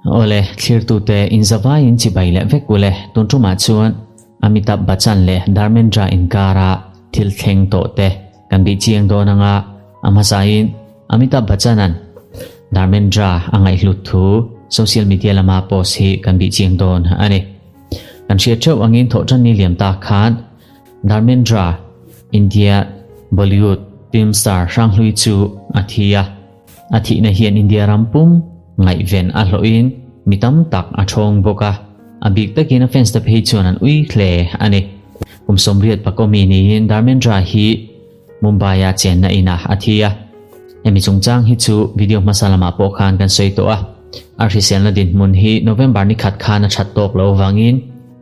Awle, thlirtute inzavaiin chibai leh vek ule, tun tumah chuan Amitabh Bachchan leh Dharmendra inkara thil thleng tawh te kan bih chiang dawn anga a hmasain Amitabh Bachchan-a'n Dharmendra a ngaihhlut thu social media lama post hi kan bih chiang dawn a ni. Kan hriat theuh angin thawhtanni liam tak khan Dharmendra, India Bollywood film star hranghlui chu a thi a. A thihna hian India ram pum ngaihven a hlawhin mi tam tak a thawng bawk a, a bik takin a fans te phei chuan an ui hle a ni. Kum 80 pakawmi niin Dharmendra hi Mumbai-a chenna inah a thi a. Hemi chungchang hi chu video hmasa lamah pawh khan kan sawi tawh a. A hriselna dinhmun hi November ni khat khan a that tawk loh avangin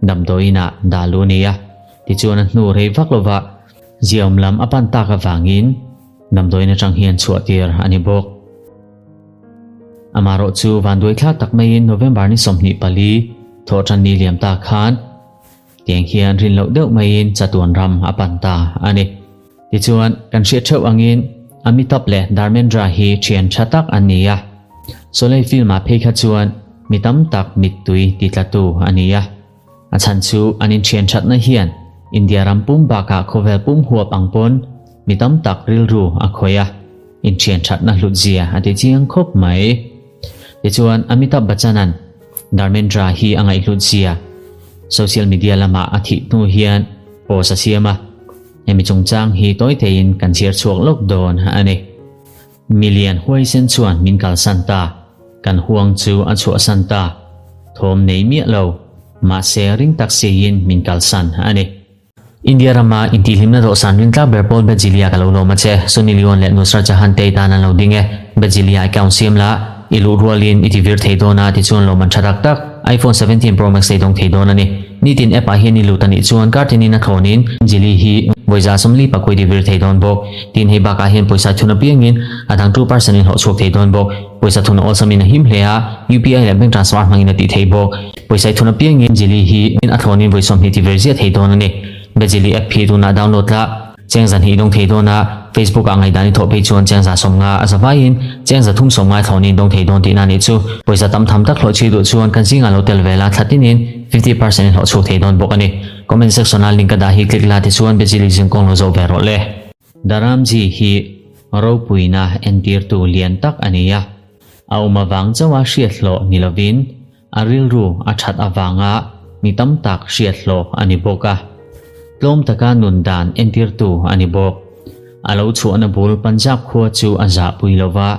damdawiinah dah lu a ni a. Tichuan a hnu rei vak lovah ziaawm lam a pan tak avangin Damdawiin atang hian chhuah tir a ni bawk. Amaherawh chu vanduai thlak tak maiin November ni 24 thawhtan ni liam ta khan tiang hian rin loh deuh maiin chatuan ram a pan ta a ni. Tichuan, kan hriat theuh angin Amitabh leh Dharmendra hi thian tha tak an ni a. Sholay film-ah phei kha chuan mi tam tak mittui titlatu a ni a. A chhan chu an inthian thatna hian India ram pum bakah khawvel pum huap ang pawn mi tam tak rilru a khawih a, inthian thatna hlut zia a ti chiang khawp mai. Tichuan Amitabh Bachchan-a'n Dharmendra hi a ngaihhlut zia social media lamah a thih hnu hian post a siam a, hemi chungchang hi tawi theiin kan chhiar chhuak lawk dawn a ni. Milian huaisen chuan min kalsan ta, kan huang chu a chhuahsan ta. Thawm nei miah lo, mahse ring tak siin min kalsan a ni. India rama intihhlimna dawhsan rintlak ber pawl Bedzilia ka lo lawm a che. Sunny Leone leh Nusrat Jahan te i tan an lo ding e. Bedzilia account siam la, i luh rualin i ti vir thei dawn a tichuan lawm an tha tak tak. iPhone 17 Pro Max ei dawng thei dawn a ni. Nitin app ah hian i lut a nih chuan kar tinin a thlawnin Jili hi vawiza 40 pakui ti vir thei dawn bawk. Tin hei bakah hian pawisa thun apiangin a dang 2% in hlawh chhuak thei dawn bawk. Pawisa thun a awlsamin a him hle a, UPI leh bank transfer hmangin a tih theih bawk. Pawisa i thun apiangin Jili hi a thlawnin vawi 20 ti vir ziah thei dawn a ni. Bejili app hi tunah download la. Cheng 200 dawng thei dawn a, Facebook ah ngaihdan i thawh phei chuan cheng 150 a za vaiin cheng 350 thlawnin dawng thei dawn tihna nih chu. Pawisa tam tham tak hlawh chhui duh chuan kan zingah lo tel vel a, thla tinin 50% in hlawh chhuak thei dawn bawk a ni. Comment section a link ka dah hi click la tichuan Bejili zingkawng lo zawh ve rawh le. Dharamji hi ropuina entirtu lian tak a ni a, a awm avang chauha hriat hlawh ni lovin A rilru a that avanga mi tam tak hriat hlawh a ni bawk a, tlawm taka nun dan entirtu a ni bawk. A lo chhuahna bul Punjab khua chu a zahpui lo va,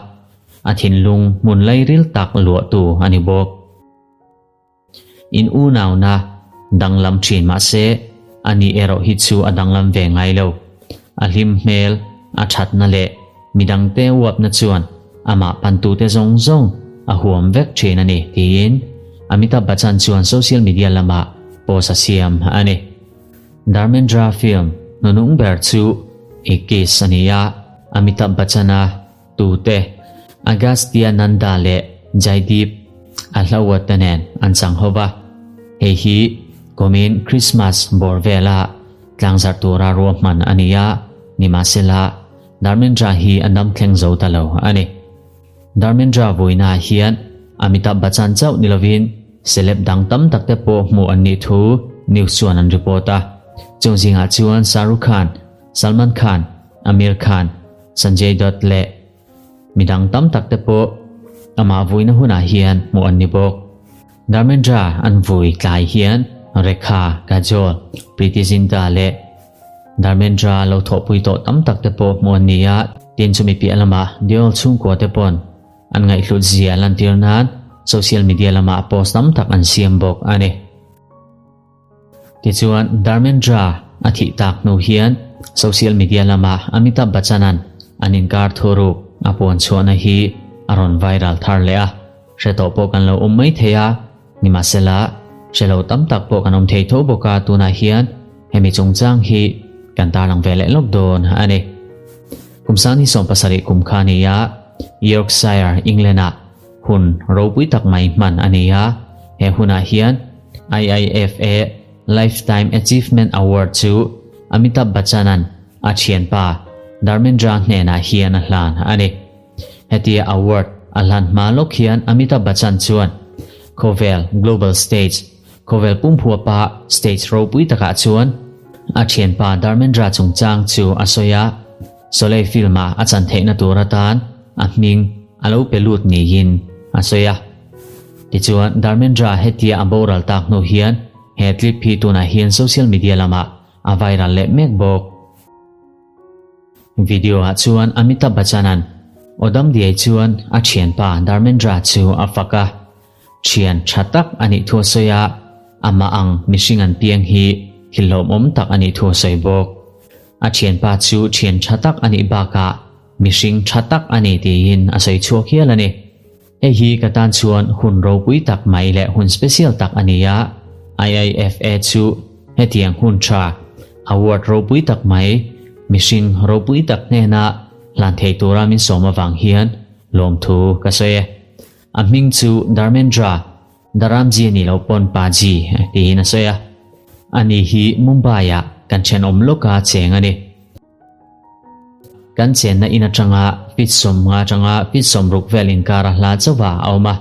a thinlung hmun lairil tak luahtu a ni bawk. In unauna danglam thin mah se, ani erawh hi chu a danglam ve ngai lo. A hlim hmel, a thatna leh midangte uapna chuan amah pantute zawng zawng a huam vek thin a ni, tiin Amitabh Bachchan chuan social media lamah post a siam a ni. Dharmendra film hnunung ber chu Ikkis a ni a, Amitabh Bachchan-a tute Agastya Nanda leh Jaideep Ahlawat te nen an chang ho va, hei hi kumin Christmas bawr vela tlangzarh tura ruahman a ni a, nimahsela Dharmendra hi a dam thleng zo ta lo a ni. Dharmendra vawiinah hian Amitabh Bachchan chauh ni lovin celeb dang tam tak te pawh hmuh an nih thu news chuan an report a. Chung zingah chuan Shah Rukh Khan, Salman Khan, Aamir Khan, Sanjay Dutt leh midang tam tak te pawh amah vuina hunah hian hmuh an ni bawk. Dharmendra an vui tlai hian Rekha, Kajol, Preity Zinta leh Dharmendra lo thawhpui tawh tam tak te pawh hmuh an ni a, tin chumi piah lamah Deol chhungkua te pawn an ngaihhlut zia lantir nan social media lamah post tam tak an siam bawk a ni. Tichuan Dharmendra a thih tak hnu hian social media lamah Amitabh Bachchan-a'n an inkar thuruk a puan chhuahna hi a rawn viral thar leh a, hre tawh pawh kan lo awm mai thei a. Nimahsela, hre lo tam tak pawh kan awm thei tho bawk a, tunah hian hemi chungchang hi kan tarlang ve leh lawk dawn a ni. Kum 2017 kum kha a ni a, Yorkshire, England-ah hun ropui tak mai hman a ni a, he hunah hian IIFA Lifetime Achievement Award chu Amitabh Bachchan-a'n a thianpa Dharmendra hnenah hian a hlan a ni. Hetia award a hlan hma lawk hian Amitabh Bachchan chuan khawvel global stage, khawvel pumhuapa stage ropui takah chuan a thianpa Dharmendra chungchang chu a sawi a, Sholay film-a a chan theihna tur atan a hming a lo pe lut niin a sawi a. Tichuan Dharmendra hetia a boral tak hnu hian he clip hi tunah hian social media lamah a viral leh mek bawk. Video ah chuan Amitabh Bachchan-a'n aw dam diai chuan a thianpa Dharmendra chu a fak a, thian tha tak a nih thu a sawi a, amah ang mihring an piang hi thil hlawmawm tak a nih thu a sawi bawk. A thianpa chu thian tha tak a nih bakah mihring tha tak a ni tiin a sawi chhuak hial a ni. Hei hi ka tan chuan hun ropui tak mai leh hun special tak a ni a, IIFA chu hetiang hun tha, award ropui tak mai, mihring ropui tak hnena hlan thei tura min sawm avang hian lawmthu ka sawi e. A hming chu Dharmendra Dharamji a nih loh pawn Paji tiin a sawi a. Ani hi Mumbai-ah kan thenawm lawka cheng a ni. Kan chenna in atanga feet 50 atanga feet 60 vel inkar a hla chauh a awm a,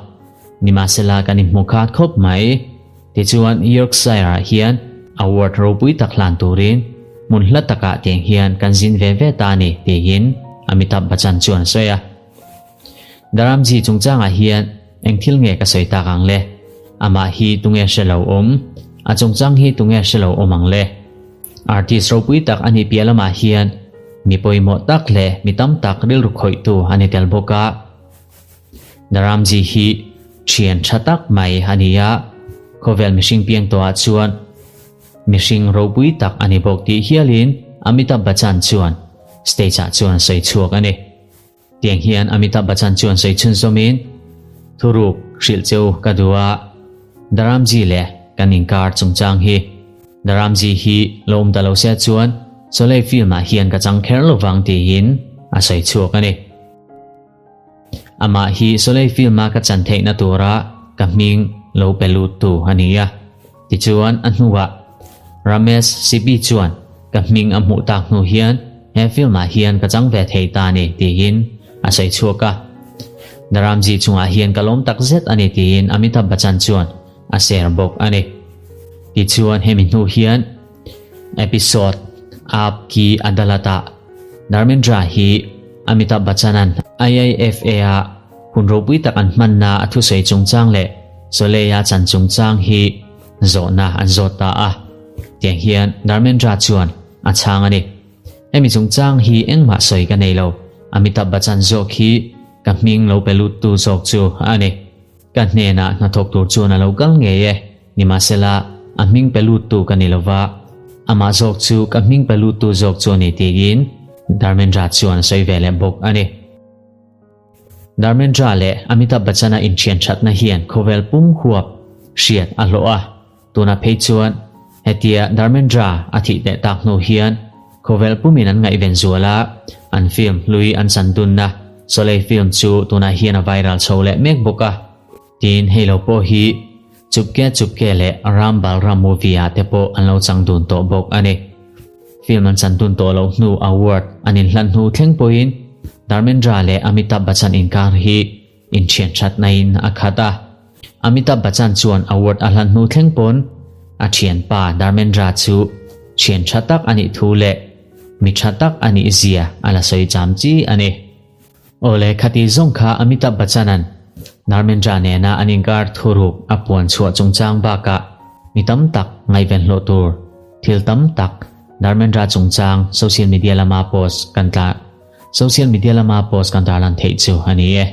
nimahsela kan inhmu khat khawp mai. Tichuan Yorkshire ah hian award ropui tak hlan turin hmun hla takah tiang hian kan zin ve ve ta a ni tiin Amitabh Bachchan chuan a sawi a. Dharamji chungchangah hian eng thil nge ka sawi tak ang le? Amah hi tunge hre lo awm? A chungchang hi tunge hre lo awm ang le? Artist ropui tak a nih piah lamah hian mi pawimawh tak leh mi tam tak rilru khawihtu a ni tel bawk a. Dharamji hi thian tha tak mai a ni a, khawvel mihring piang tawhah chuan mihring ropui tak a ni bawk tih hialin Amitabh Bachchan chuan stage-ah chuan a sawi chhuak a ni. Tiang hian Amitabh Bachchan chuan sawi chhunzawmin, Thuruk hrilh cheu ka duh a, Dharamji leh kan inkar chungchang hi. Dharamji hi lo awm ta lo se chuan Sholay film-ah hian ka chang kher lovang tiin a sawi chhuak a ni. Amah hi Sholay film-a ka chan theihna tura ka hming lo pe luttu a ni a. Tichuan a hnuah Ramesh Sibi chuan ka hming a hmuh tak hnu hian he film-ah hian ka chang ve thei ta a ni tiin a sawi chhuak a. Dharamji chungah hian ka lawm tak zet a ni tiin Amitabh Bachchan chuan a share bawk a ni. Tichuan hemi hnu hian episode Aap Ki Adalat-ah Dharmendra hi Amitabh Bachchan-a'n IIFA-a hun ropui tak an hmanna a thusawi chungchang leh Sholay-a chan chungchang hi zawhna an zawt ta a. Tiang hian Dharmendra chuan a chhang a ni. Hemi chungchang hi engmah sawi ka nei lo, Amitabh Bachchan zawk hi ka hming lo pe luttu zawk chu a ni. Ka hnenah hnathawk tur chuan a lo kal ngei e, nimahsela a hming pe luttu ka ni lova, amah zawk chu ka hming pe luttu zawk chu a ni tiin Dharmendra chuan a sawi ve leh bawk a ni. Dharmendra leh Amitabh Bachchan-a inthian thatna hian khawvel pum huap hriat a hlawh a, tunah phei chuan hetia Dharmendra a thih leh tak hnu hian khawvel pumin an ngaihven zual a, an film hlui an chan dunna Sholay film chu tunah hian a viral chho leh mek bawk a. Tin, hei lo pawh hi Chupke Chupke leh Ram Balram movie ah te pawh an lo chang dun tawh bawk a ni. Film an chan dun tawh loh hnu award an inhlan hnu thleng pawhin Dharmendra leh Amitabh Bachchan inkar hi inthian thatna in a khat a. Amitabh Bachchan chuan award a hlan hnu thleng pawn a thianpa Dharmendra chu thian tha tak a nih thu leh mi tha tak a nih zia a la sawi cham chi a ni. Awle, khati zawng kha Amitabh Bachchan-a'n Dharmendra nena an inkar thuruk a puan chhuah chungchang bakah mi tam tak ngaihven hlawh tur thil tam tak Dharmendra chungchang social media lama post kan tla social media lama post kan tarlan theih chu a ni e.